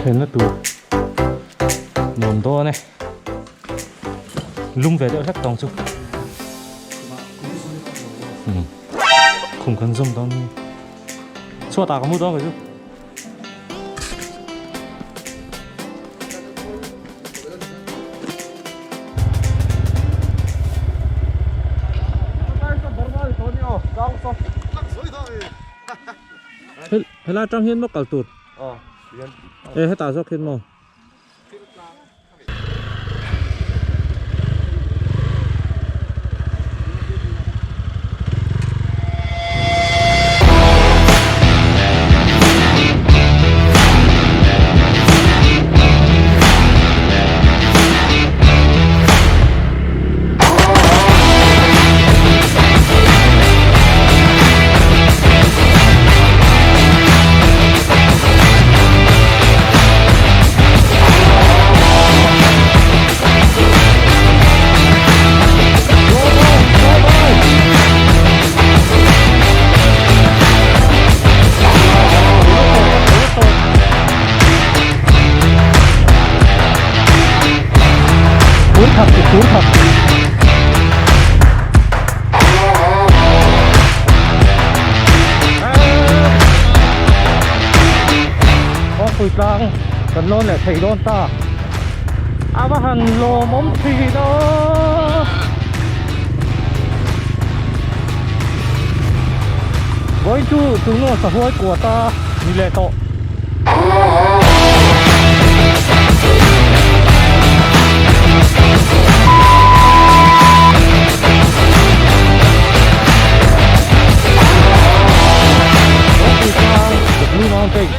Thlenna tur nuam dawn e. Lum ve deuh hlek tawng chu. Khum kan zawm dawn hi. Chhuatah ka mu dawn kei chu. Helai atang hian maw kal tur? E hetah zawk hian maw? Kawngpui tlang kan lawn leh theih dawn ta a va han lawmawm thin aw vawiin chu tunge sahuai kuata ni leh tawh. Blue Mountain.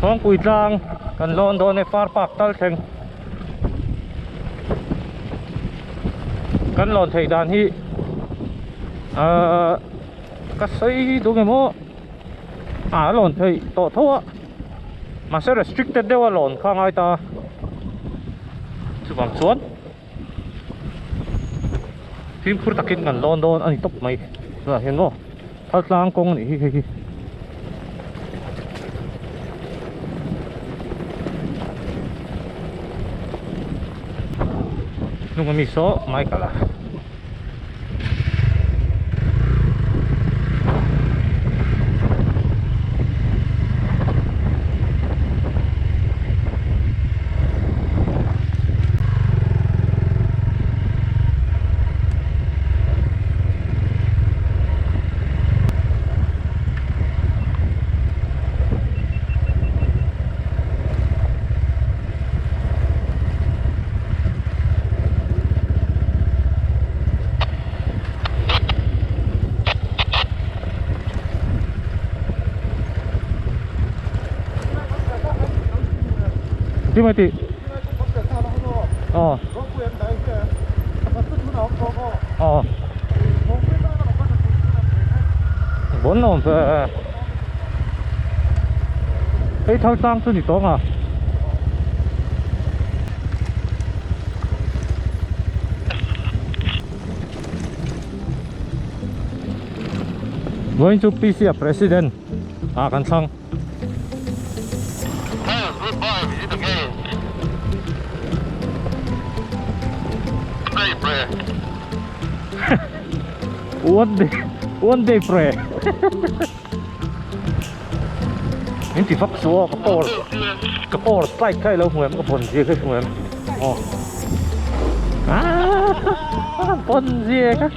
Thawngpui tlang kan lawn dawn e far park tal thleng kan lawn theih dan hi ahh ka sawi duh nge maw ah a lawn theih tawh tho a mahse restricted deuh a lawn kha a ngai ta chuvang chuan fimkhur takin kan lawn dawn a ni tawp mai tunah hian maw thal tlang kawng a nih hi hei hi. Hnung ami saw Michael a. Timothy. Ờ. Ờ. Bốn lồn về. Hei thal tlang chu ni tawng a. Vawiin chu PC a president ah kan thlang. One day, one day pray. Min ti vak chu aw ka power ka power strike kha ilo hmu em ka pawn zia kha i hmu em aw aaa pawn zia kha.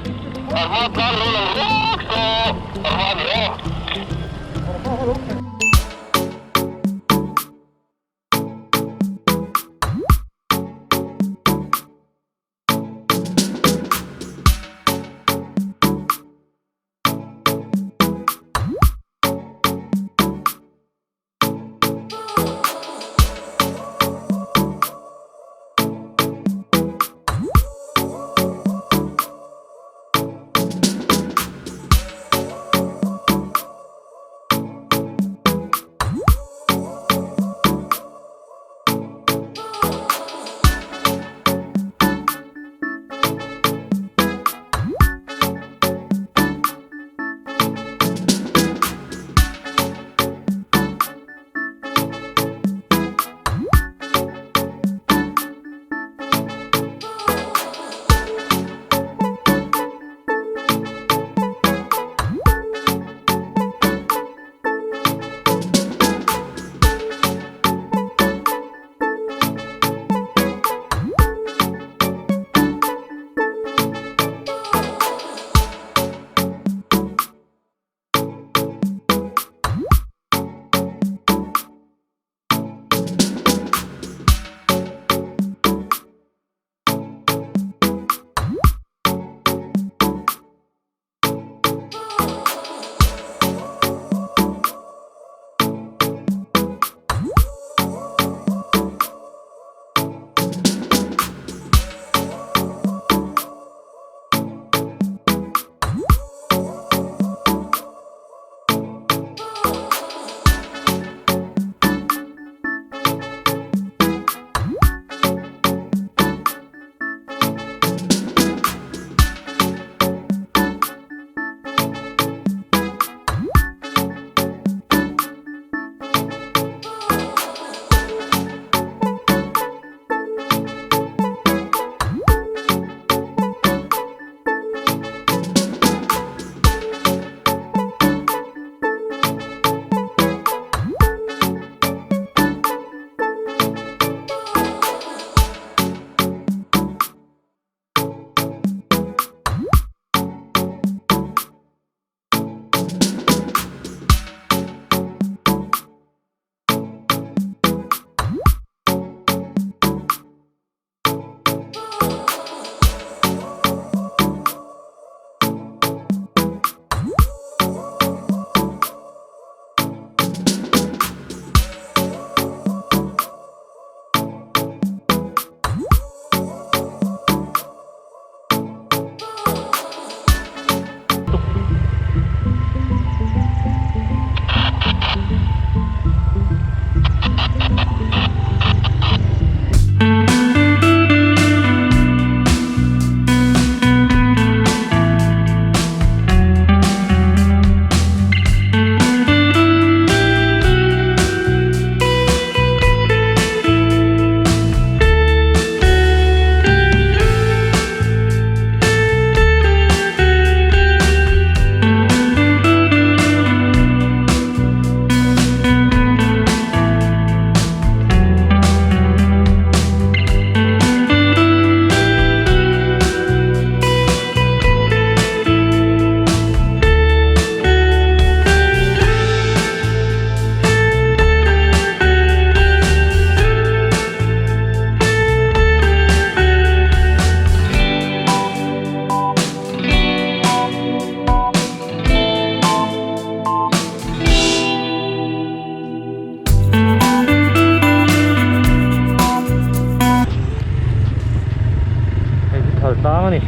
Saiphal tlang a ni.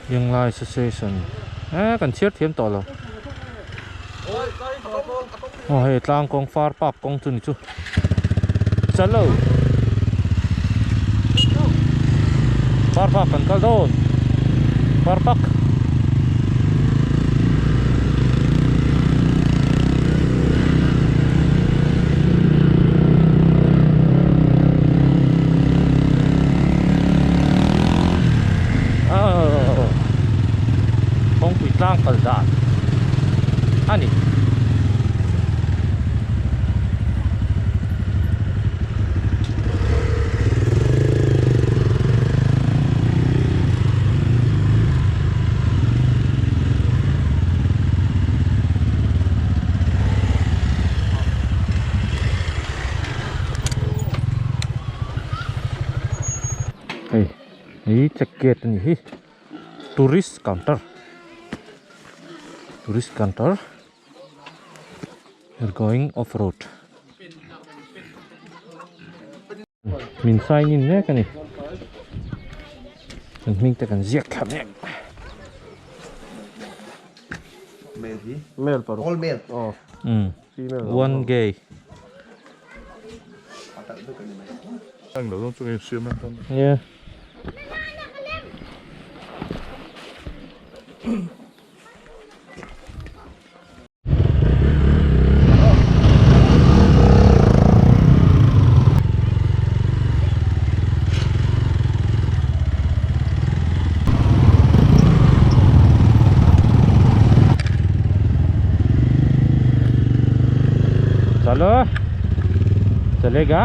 Yenglai Association eh kan chhiar thiam tawh lo. Aw hei tlang kawng far park kawng chu ni chu. Chalo. Far park kan kal dawn. Far park. Kawngpui tlang kal dan a ni. Hei hi check gate a ni hi tourist counter tourist counter we are going off road min sign in mek a ni kan hming te kan ziak thla mek. Male hi male paruk all male aw female one gay yeah चलो चलेगा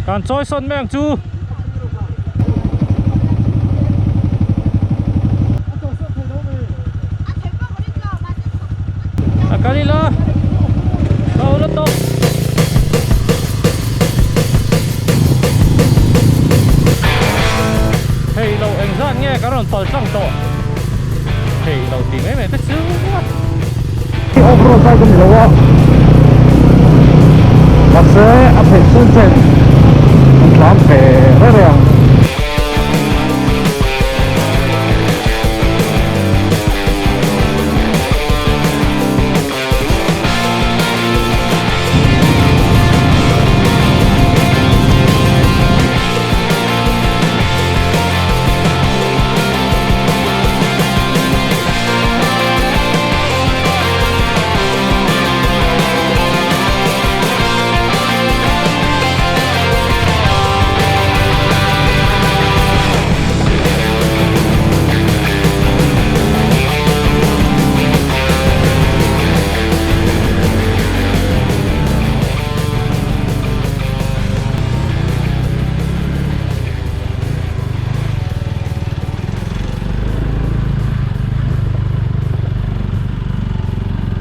Kan chawi sawn mai ang chu. A kal ila ka ho la tawp. Hei lo eng zat nge ka rawn pal tlang tawh. Hei lo ti mai mai te chu. Off road bike a ni lo a mahse a theih chen chen an tlan ve reng reng ang.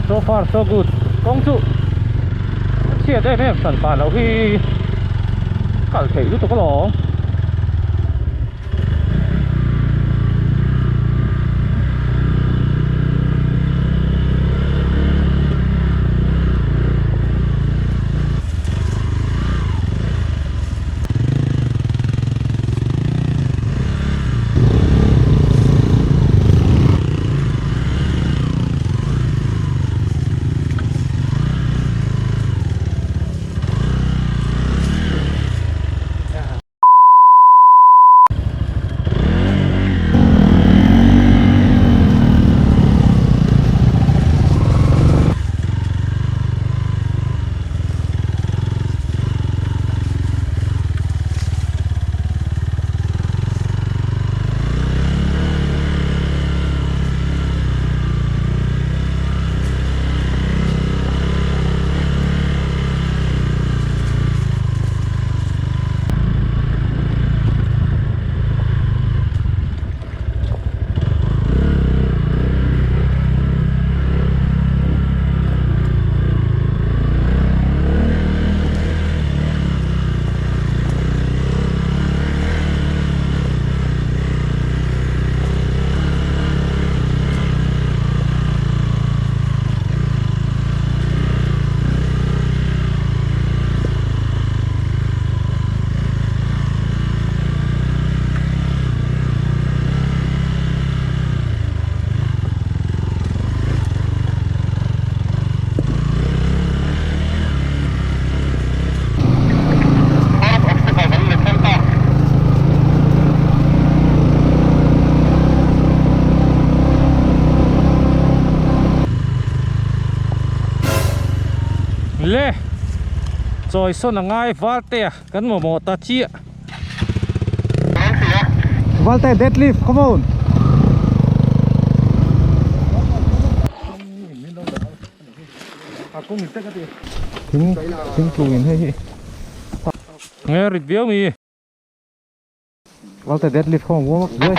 So far so good kawng chu a chhiat em em hran pah loh hi kal theih lutuk alawm. Chawi sawn a ngai Valtea kan mamawh ta chiah. Valte deadlift come on. Thing thingtlung in hei hi. Nge rit viau mi. Valte deadlift khawm warm up zuai.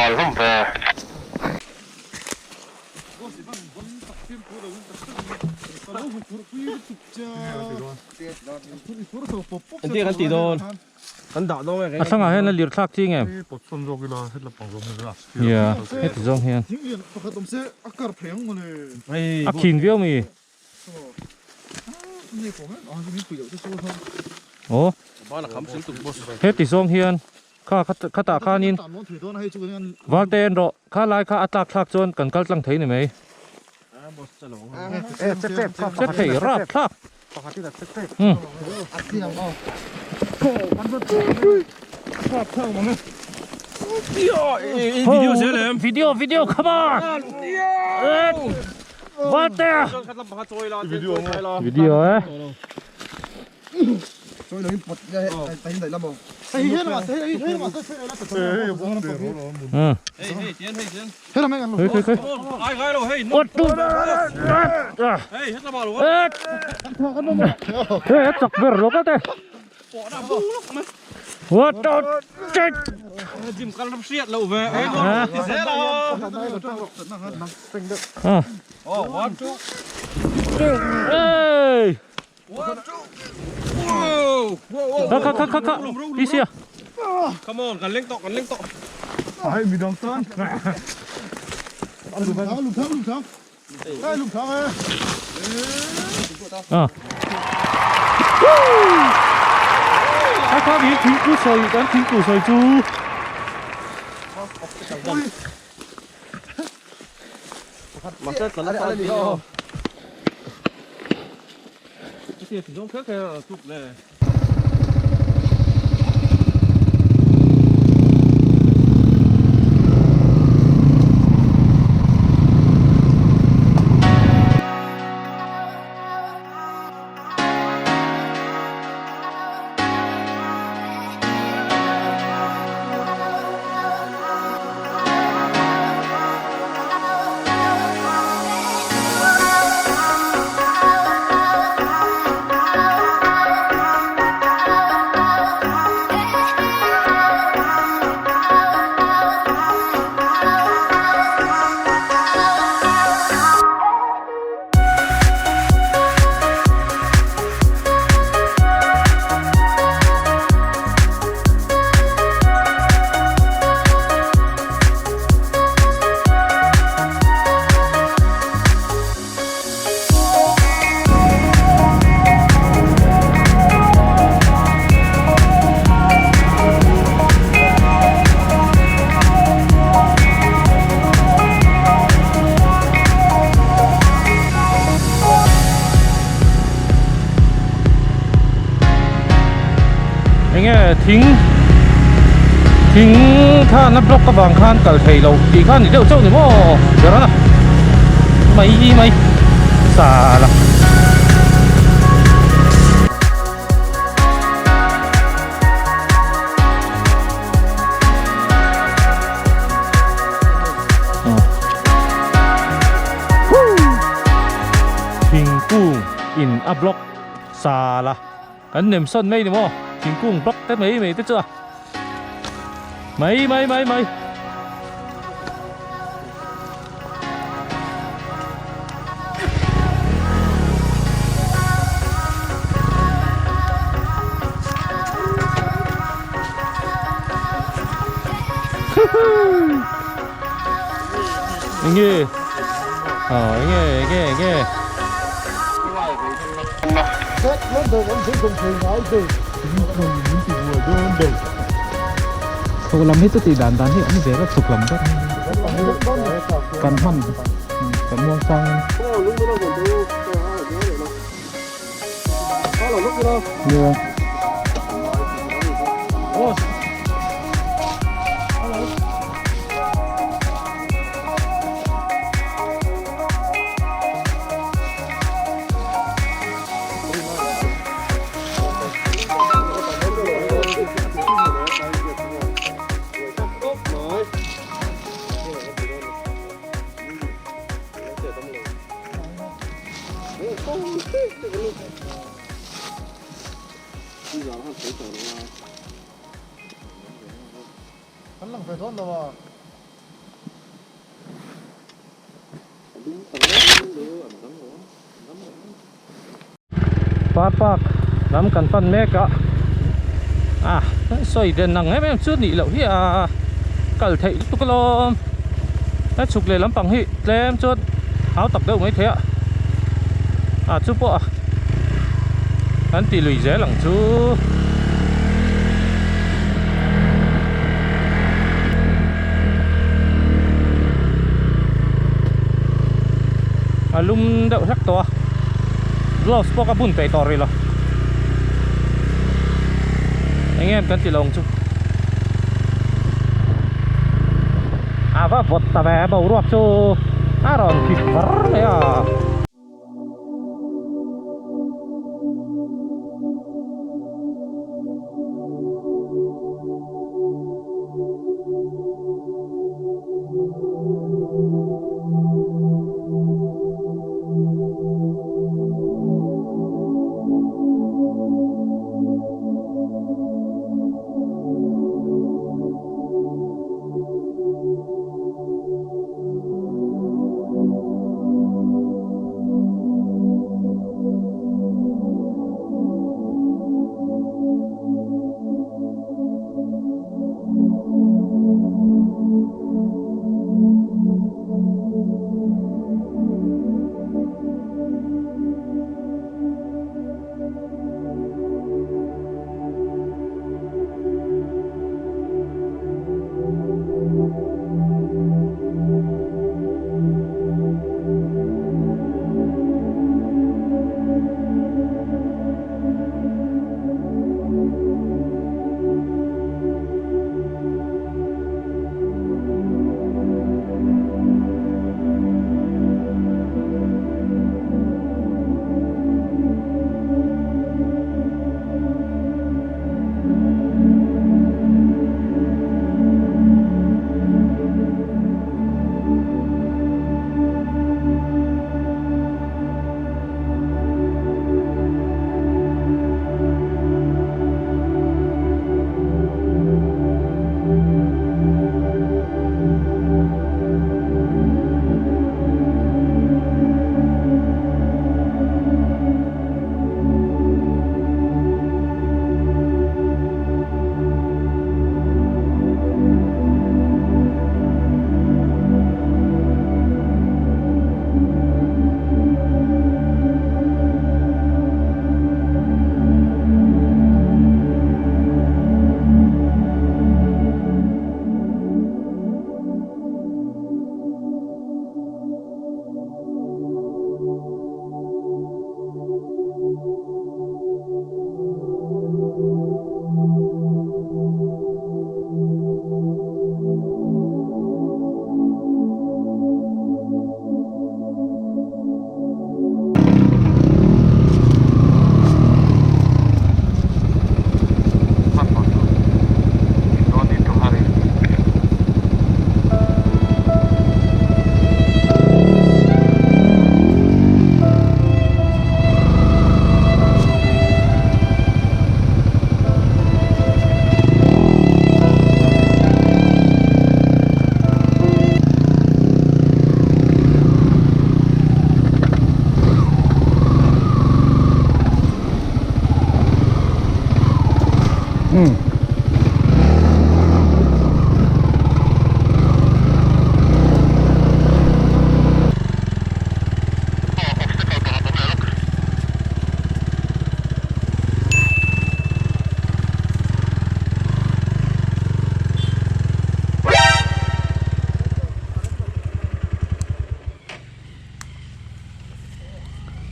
A thlangah hian a lir thlak chi nge? Nia, heti zawng hian. A khin viau mi. Aw. Heti zawng hian kha khatah khanin Valte en rawh kha lai kha a tlak thlak chuan kan kal tlang thei ni mai. Che thei rap thlak. Video video come on. Valte. Video eh. Chak ber lo ka te What the Gym kal ram hriat lo ve Oh 1 2 Hey Kha kha kha kha kha Đi xe. Come on, kan leng tawh, kan leng tawh. Ai mi dang tan. Lum thang, lum thang, lum thang. Ai lum thang e. À. Kha kha mi thing ku sawi kan thing ku sawi chu. Enge thing thing khan a block avang khan kal thei lo tih kha ni deuh chauh ni maw ber a mai mai sa la. Thingkung in a block sa la kan nem sawn mai ni maw thingkung block te mai mai te chu a mai mai mai mai. Enge enge enge enge Chhuk lam hi chu tih dan dan hi awm zel a chhuk lam ber kan hman kan muang sang in nia. Kan lang ve dawn lo a. Par park lam kan pan mek a ah sawi den ang em em chu nih loh hi a kal theih lutuk alawm a chhuk leh lampang hi tlem chuan hau tak deuh mai thei a ah chu pawh a an ti lui zel ang chu. A lum deuh hlek tawh a gloves pawh ka bun peih tawh rih lo eng em kan ti lo ang chu a va vawt ta ve boruak chu a rawn phit var mai a.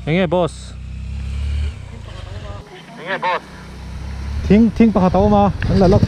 Enge boss? Enge boss? Thing thing pakhat a awm a an la lawk.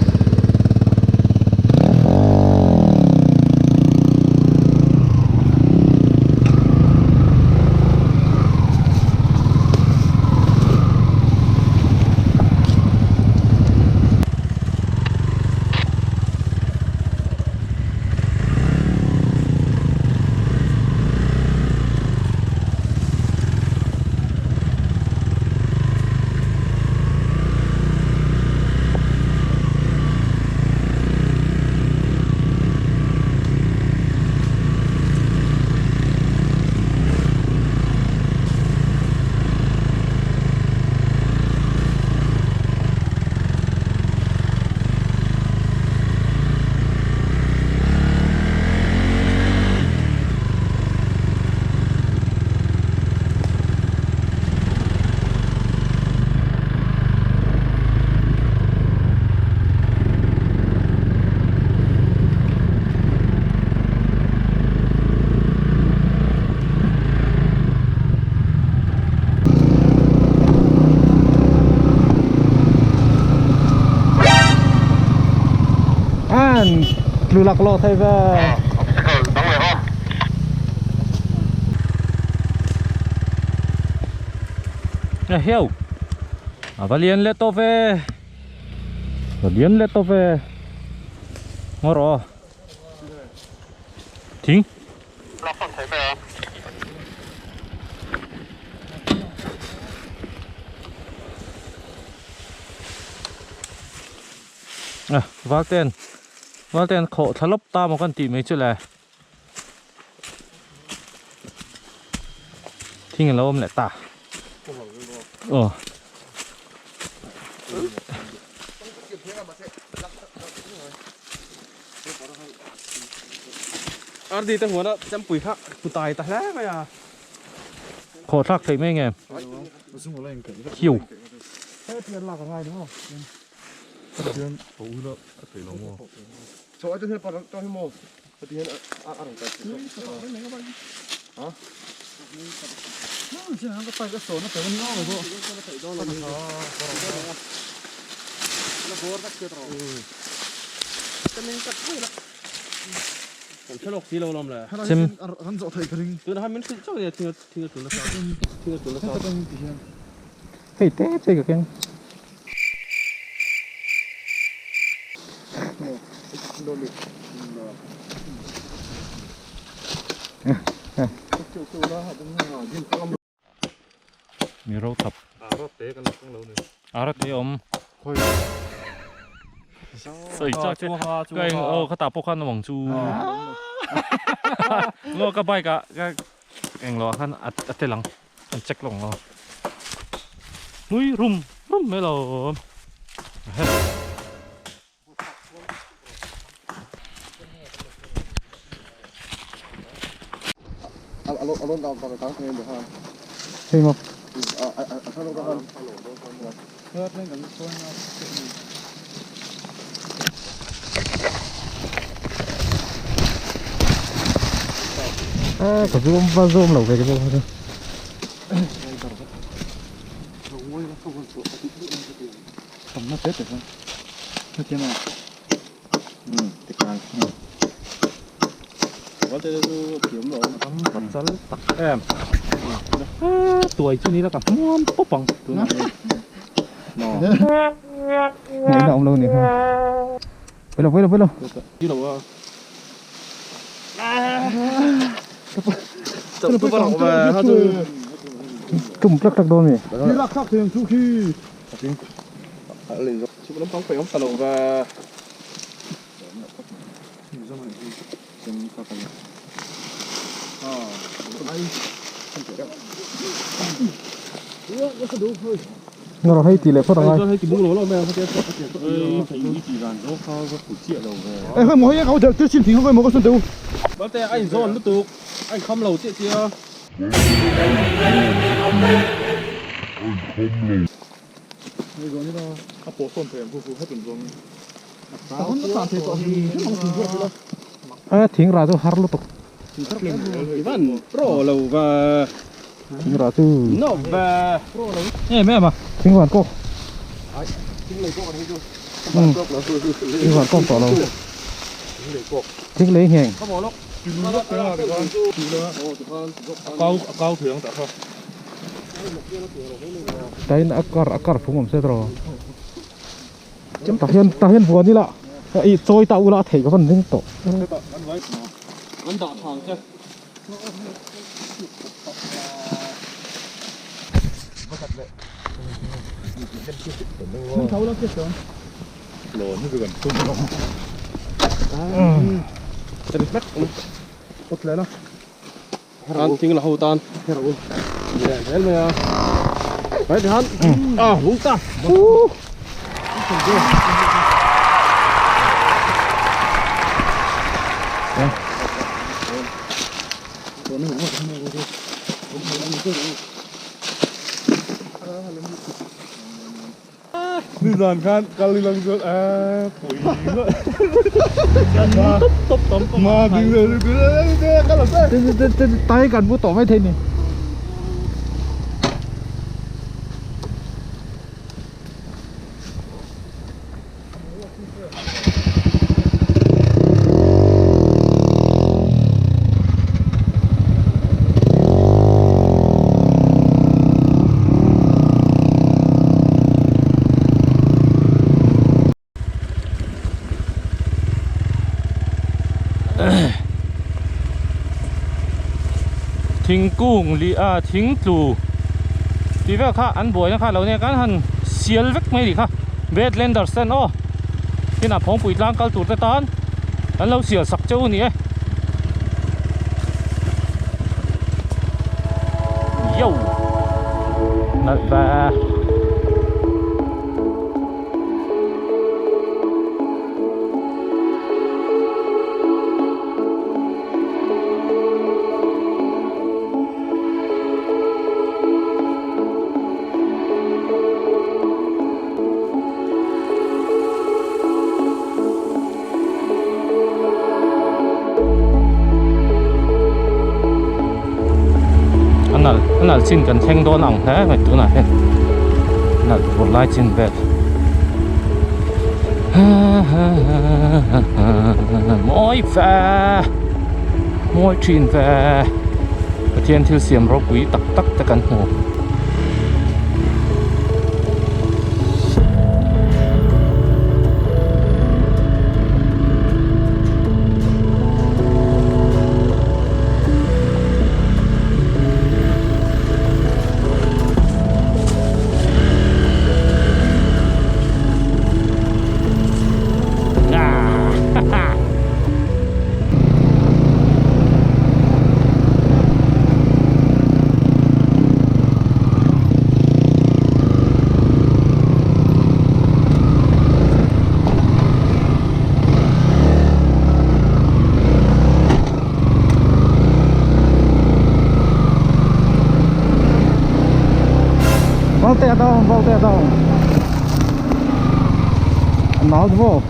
han tlu laklawh thei ve. Heu a va lian leh tawh ve va lian leh tawh ve ngaw rawh thing. À, Valten Valten khawh thla lawp ta maw kan tih mai chu le thing a lo awm leh ta aw Ardi te huana champui kha putai ta hle mai a. Khawh thlak theih mai nge? Khiu. Chim. Hei te che ka keng. Mi ro thap. Ara te awm. Soi chak che. Ka eng oh ka ta pawh khan awm ang chu. Ngaw ka bike ah ka eng lo ah khan a tel ang. An check lo ang aw. Nui rum rum mai lo. Hei maw. A ka zum va zum lo ve ka bawk chu. Chal tak em tuai chu ni la ka hmuam pawp ang Ngaihna awm lo ni ha. Pawilo pawilo pawilo. Tum tlak tlak dawn mi. Ngaw hei ti leh phawt ang ai. A thing rah chu har lutuk. Thing rah chu. Em em a. Thing van kawk. Thing van kawk tawh lo. Thing lei ngheng. Tain a kar a kar phung awm se tawh. Tah hian tah hian vuan ila ih chawi ta ula a theih ka van ring tawh. Nizan khan kal ilang chuan a pui ma ding kal ang che. Tai kan bu tawh mai thei ni. Thingkung lih ah thing tlu tih vel kha an buaina kha lo nia kan han sial vek mai nih kha Badlanders ten aw tinah phawngpui tlang kal tur te tan an lo sial sak cheu a ni e yo nalh ve. A nalh a nalh chin kan thleng dawn ang hle mai tunah hian nalh tur lai chin vel mawi ve mawi thin ve Pathian thil siam ropui tak tak te kan hmu. Volte down, volte down. Náo vô.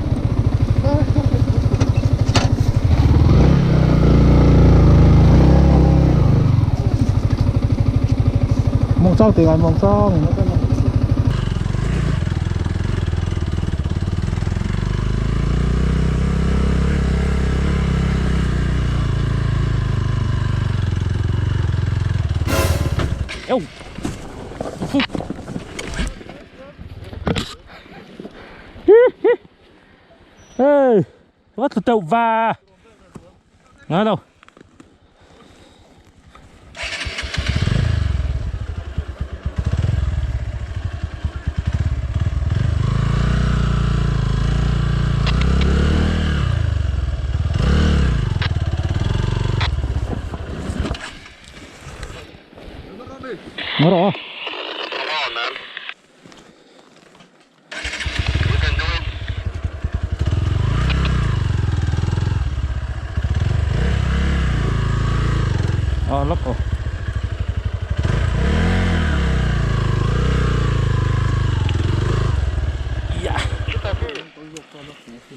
Mong sao tiền anh mong sao. Yo. Ê, quá từ từ và Ngay đâu Mở rồi. Ờ lốc rồi. Dạ.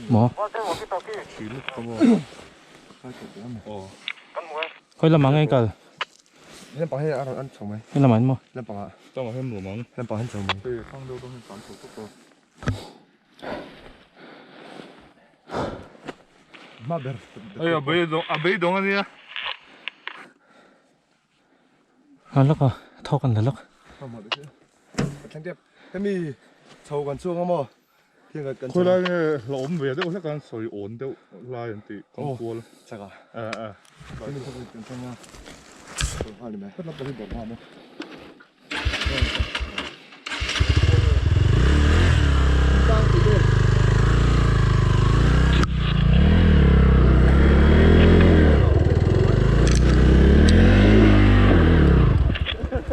Mỏ. Khơi làm ngay cả. Khơi làm anh mà. À lốc à, thọ cần là lốc. Khoi lai nge la awm ve deuh hlek an sawi awn deuh lai an tih kawng kual. Eh eh.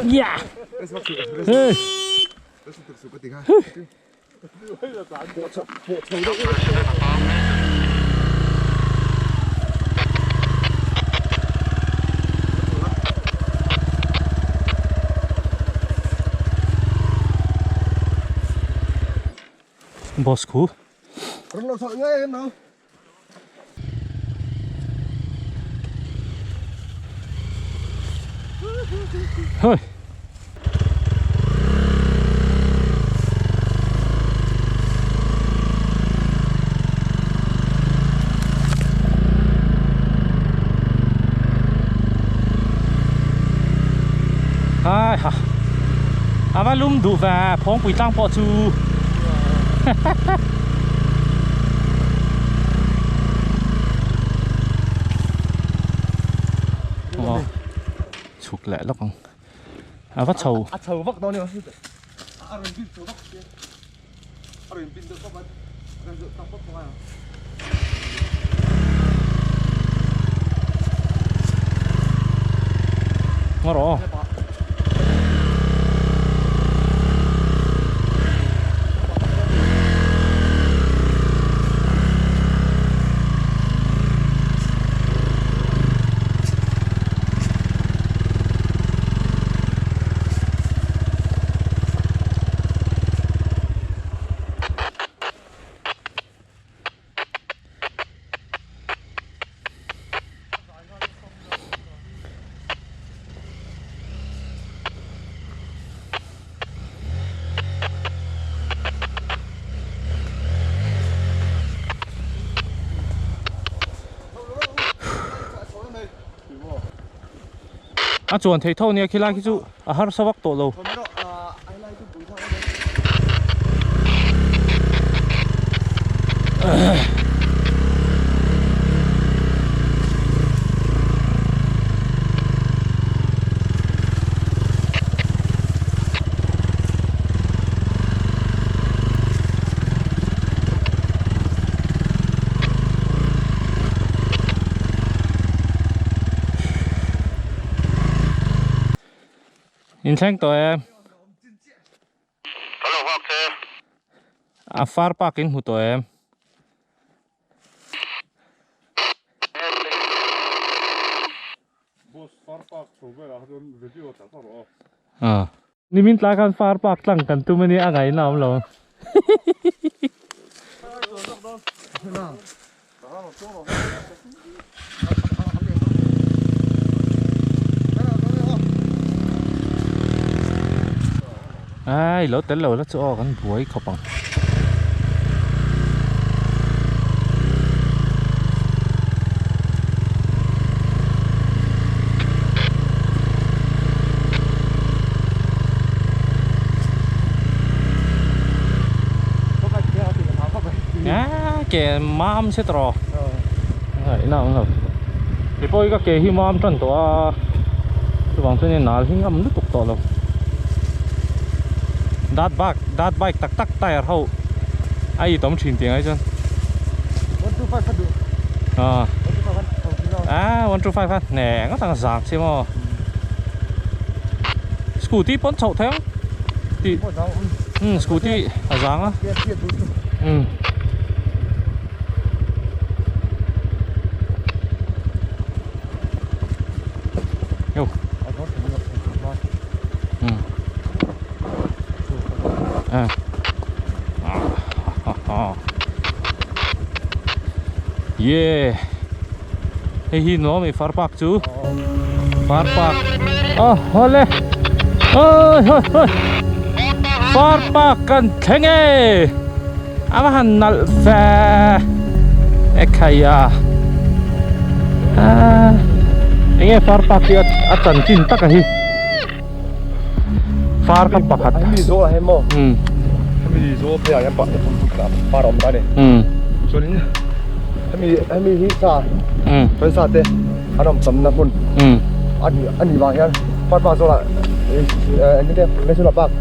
Yeah. Hey. Boss khu. Hơi. Ai ha. Ava lum duh ve phawngpui tlang pawh chu. Aw. leh lawk ang a va chho a chho vak dawn emaw a rawn bin chho vak sia a rawn bin deuh vak a kan zawh tak vak ngai ang. Ngaw rawh aw. A chuan thei tho nia khilai khi chu a harsa vak tawh lo. Inthleng tawh em? A far park in hmu tawh em? Nimin tlai khan far park tlang kan tum a nia a ngaihna a awm lo. Ai lo tel lo la chu aw kan buai khawp ang. Ke mam se tawh ina awm lo kei pawh hi ka ke hi mam tan tawh a chuvang chuan in nal hi ngam lutuk tawh lo dat bak dat bike tak tak tyre ho a itawm thin tih ang ai chuan a 125 kha hne ngawt ang zang che maw scooty pawn chhoh thei ang tih um scooty a zang a um yo um a yeah hei hi nuam i far park chu far park a hawle oi hoi hoi far park kan thleng e a va han nalh ve e khaia a enge far park hi a chanchin taka hi far kha pakhat hemi zawh ah hian maw hemi zawh phei ah hian par a awm ta a ni chuanin hemi hemi hi sa chuan sa te an awm tamna hmun a nih vang hian far park zawh ah eng nge national park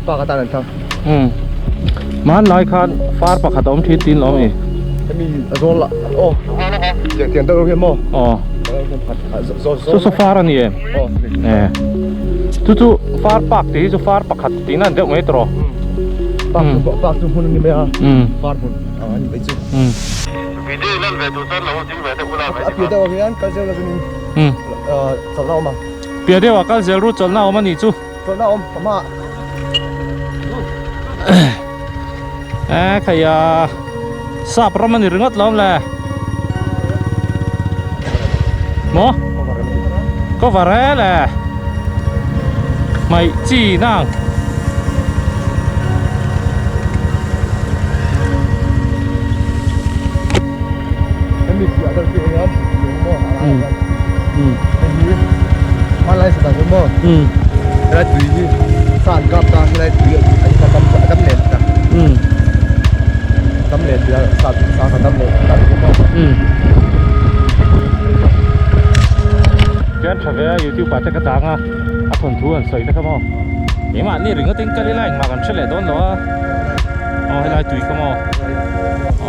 park atan an thlang hmanlai khan far pakhat a awm thin tin lo ami hemi zawl lah aw tiang tiang deuh hian maw aw chu chu far a ni em chu chu far park tih hi chu far pakhat tih na an deuh mai tawh park chu park chu hmun a ni mai a far hmun a ni mai chu a piah deuh ah hian kal zel lovin chawlhna a awm a piah deuh ah kal zel ru chawlhna a awm a nih chu Chawlhna awm ka hma e khaia sap ram ani ringawt lo le maw cover e le hmaih chi nang hemi piah deuh chu hian maw a lai hian hei hi hmanlai satah chuan maw helai tui hi sa an kap ta helai tui a tam a tam len ta tam len tia sa sa tam len ta maw. Chuan tha ve a youtube ah te ka chang a a thawnthu an sawi te kha maw keimahni ringawt in kal ila engmah kan hre leh dawn lo a aw helai tui kha maw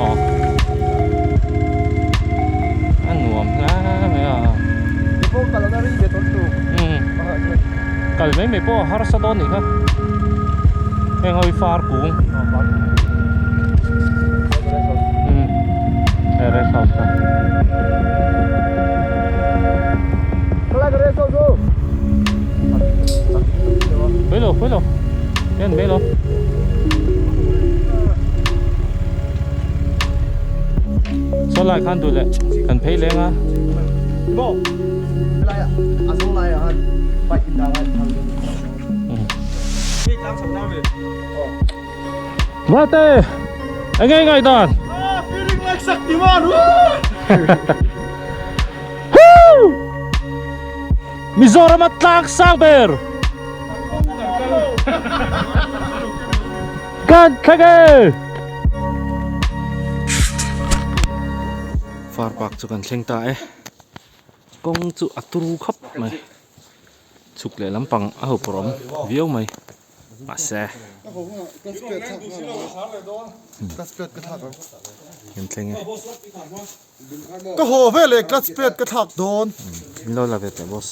aw a nuam hle mai a umm kal mai mai pawh a harsa dawn nih kha heng ho hi far kung umm he rest house kha. Khawi lo khawi lo en mai lo. Saw lai khan duh leh kan phei leng a. Vate enge i ngaihdan? Feeling like Shaktiman! Woo! Mizoram a tlang sang ber! Kan thleng e! Far park chu kan thleng ta e. Kawng chu a turu khawp mai. Chhuk leh lampang a ho pawrh awm viau mai. Mahse kan thleng e. Ka haw ve leh clutch plate ka thlak dawn. Min lo la ve teh boss.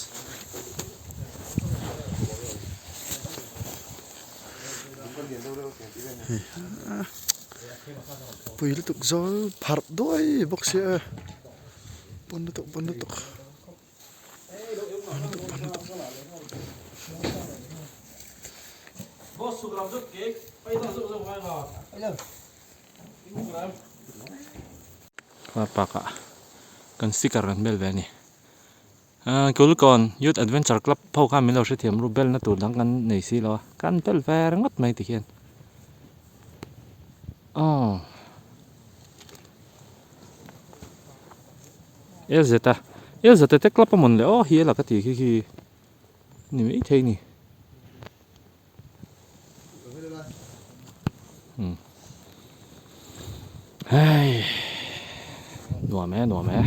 Pui lutuk zawl pharh duai bawk sia e. Pawn lutuk pawn lutuk. Pawn lutuk pawn lutuk. Car park ah kan sticker kan bel ve a ni ahh Kulikawn Youth Adventure Club ho khan min lo hrethiam ru belna tur dang kan nei si lo a kan bel ve ringawt mai tikhian aw Elzeta Elzeta te club a mawn le aw hi a la ka tih khi khi ni maithei a ni. Hei nuam e nuam e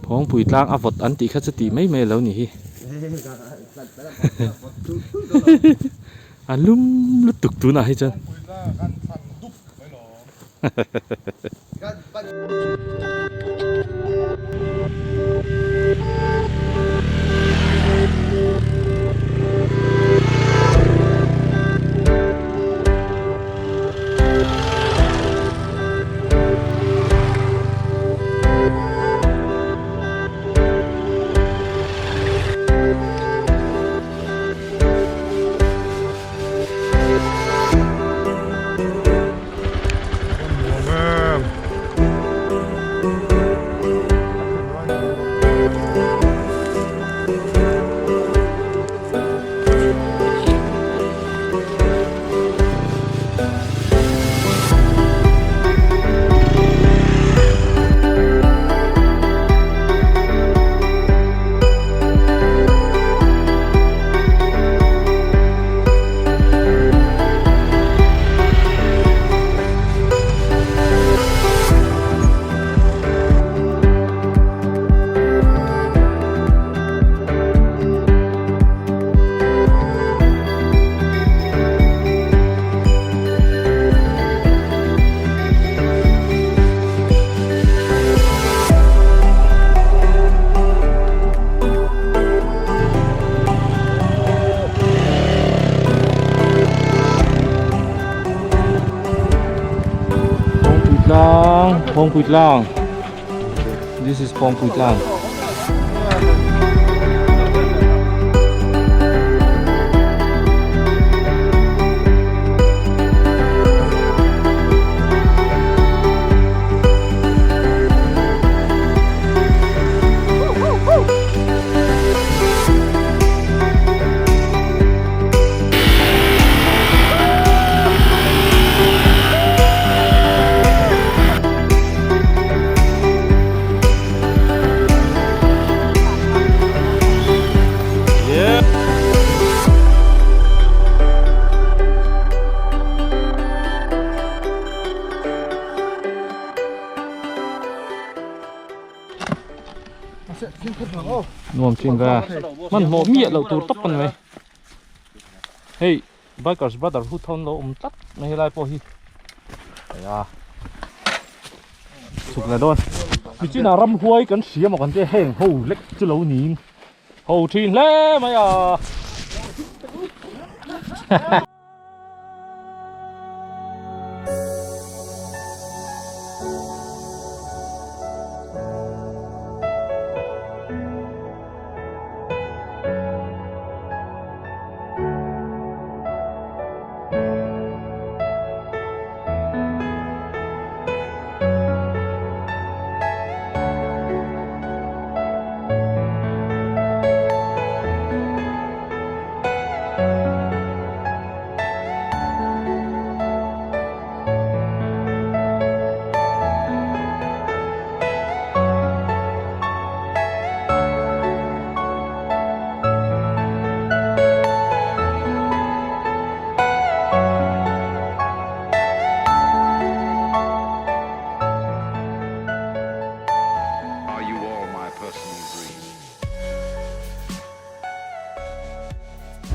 Phawngpui tlang a vawt an tih kha chu tih mai mai a lo nih hi a lum lutuk tunah hi chuan. Phawngpui tlang, Phawngpui tlang. This is Phawngpui tlang. Nuam thin ve. Hmanhmawh miah loh tur tawp a ni mai. Hei Bikers Brotherhood ho an lo awm tlat mai helai pawh hi. Hei a chhuk leh dawn. Nichinah ramhuai kan hria maw kan tia heng ho lek chu lo niin ho thin hle mai a.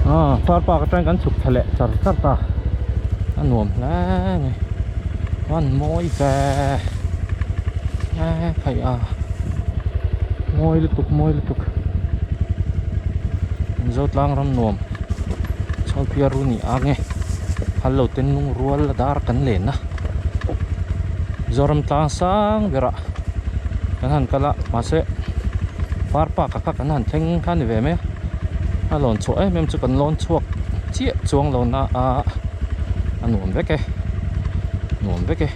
Ah, car park atang kan chhuk thla leh char char ta a nuam hle mai chuan mawi ve e phei a mawi lutuk mawi lutuk Mizo tlang ram nuam chhawlphiar ru ni ang e phal lo ten lung rual a dar kan len a Mizoram tlang sang berah kan han kal a mahse car park ah kha kan han thleng kha a ni ve mai a a lawn chhuah em em chu kan lawn chhuak chiah chuang lo na a a nuam vek e nuam vek e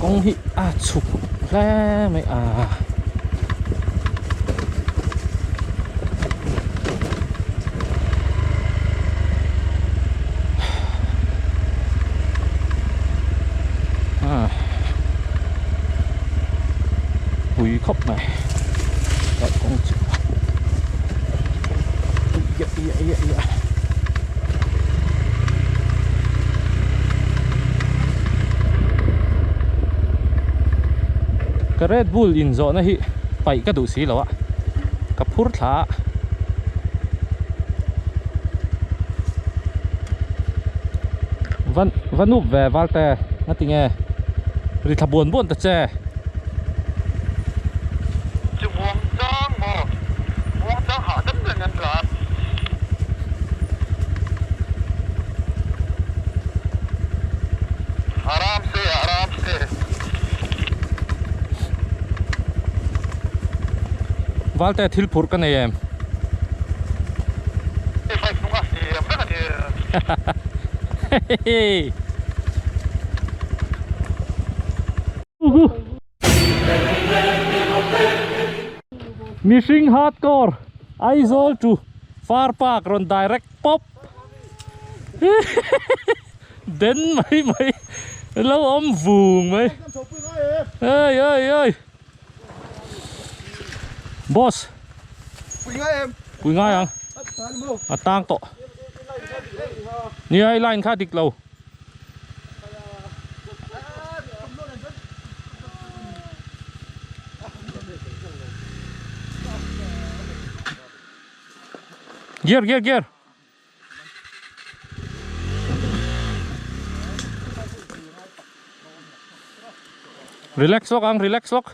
kawng hi a chhuk hle mai a. Pui khawp mai kalkawng chu ia ia ia ia ka Red Bull in zawhna hi paih ka duh si lo a ka phur thla a. Van va nup ve valte nga ti nge ri thla buan buan ta che. Chu muang chang maw muang chang hah deuh reng an tlan. Aram se aram se. Valte thil phurh ka nei em? Mihring hardcore Aizawl to Far Park rawn direct pawp den mai mai lo awm vung mai ei ei ei. Boss. Pui ngai em? Pui ngai ang. A tang tawh. Nia i line kha dik lo. Gear gear gear. Relax lawk ang relax lawk.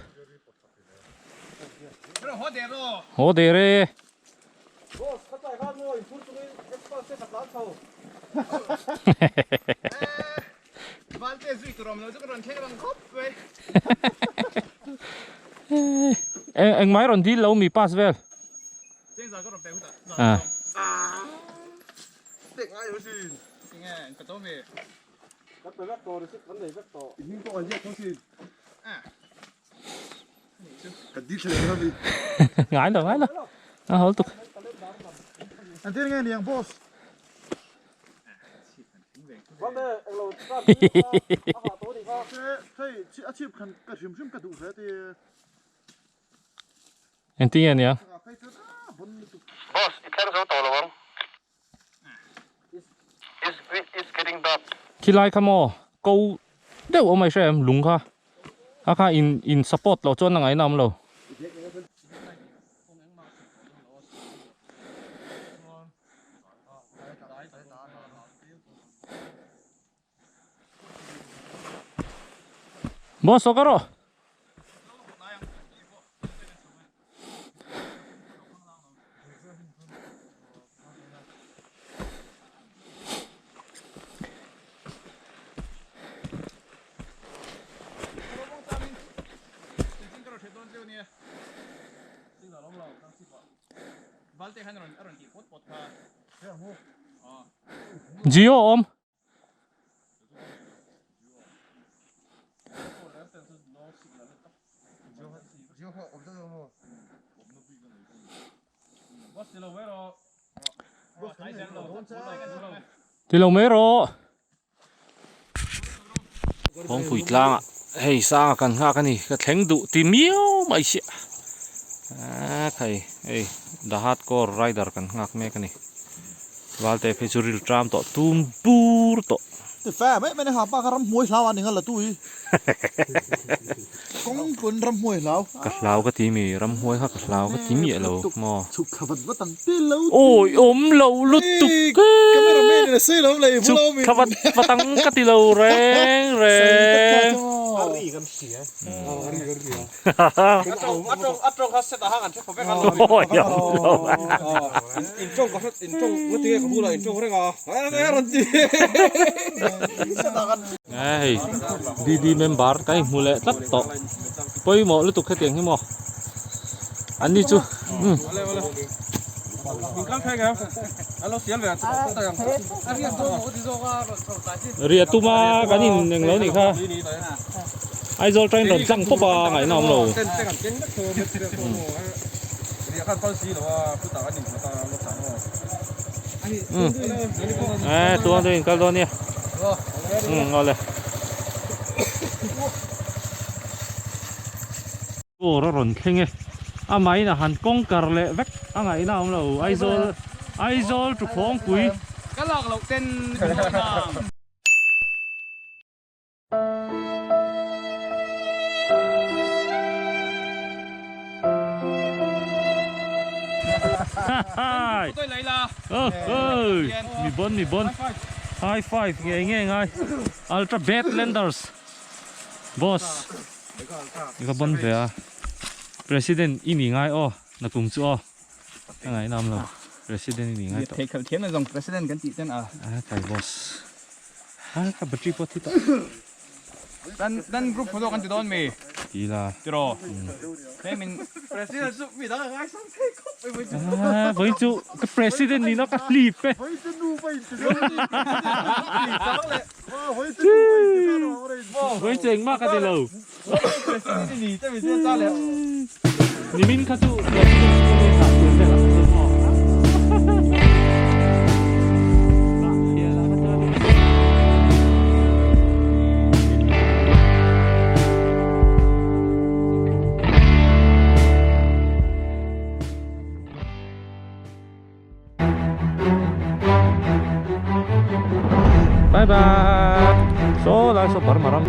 Haw der e. Engmah i rawn dil lo mi pass vel. À. Ngai lo ngai lo. A hol tuk. Engtin nge nia? Boss, i thleng zo tawh lo ang. It's, it's getting dark. Khilai kha maw ko deuh awm mai hre em lung kha. A kha in in support loh chuan a ngaihna awm lo. Boss awk rawh. Jio awm. Ti lo mai rawh. Kawngpui tlangah hei sanga kan nghak a ni ka thleng duh ti miau mai sia a khai hei the hardcore rider kan nghak mek a ni. Valte phei chu ril tram tawh tum bur tawh. Ti fe mai mai ha pa kha ramhmuai hlau a ni nga la tu hi. Kawng pawn ramhmuai hlau. Ka hlau ka ti mi ramhmuai kha ka hlau ka ti miah lo maw. Chhuk thla vat vat ang ti lo ti. Awi awm lo lutuk e. Camera man in a sei lo lei Chhuk thla vat vat ang ka ti lo reng reng. A ri kan hria. A ri kan hria. Hei DD member ka inhmu leh tlat tawh pawimawh lutuk hetiang hi maw an ni chu riah tuma kan in englo nih kha. Aizawl train rawn tlang pawp a ngaihna awm lo. Eee tuang te in kal dawn nia. Umm awle. Aw a rawn thleng e. Amahin a han kawng kar leh vek a ngaihna awm lo. Aizawl Aizawl Tuphawngpui. Ka lak loh ten min hawi na. Hi. Oh, mi bon mi bon. High five nge nge ngai. Ultra Badlanders. Boss. Ka bon ve a. President i ni ngai aw. Na kum chu aw. A ngaih nam lo. President i ni ngai tawh. Thei khal thiam na zawng president kan tih ten a. A kai boss. A ka battery pawh thi tawh. Dan dan group photo kan ti dawn mi. Ti la. Tiro. He min president chu mi dang a ngai sang thei khawp mai voi chu. A voi chu ka president ni na ka hlip e. Voi chu nu vai ti zo ni. Voi chu nu vai ti zo. Voi chu engmah ka ti lo. Nimin kha chu president chu nge hah tur vel ah kha chuan maw. Bye bye. Saw lai saw Burma ram.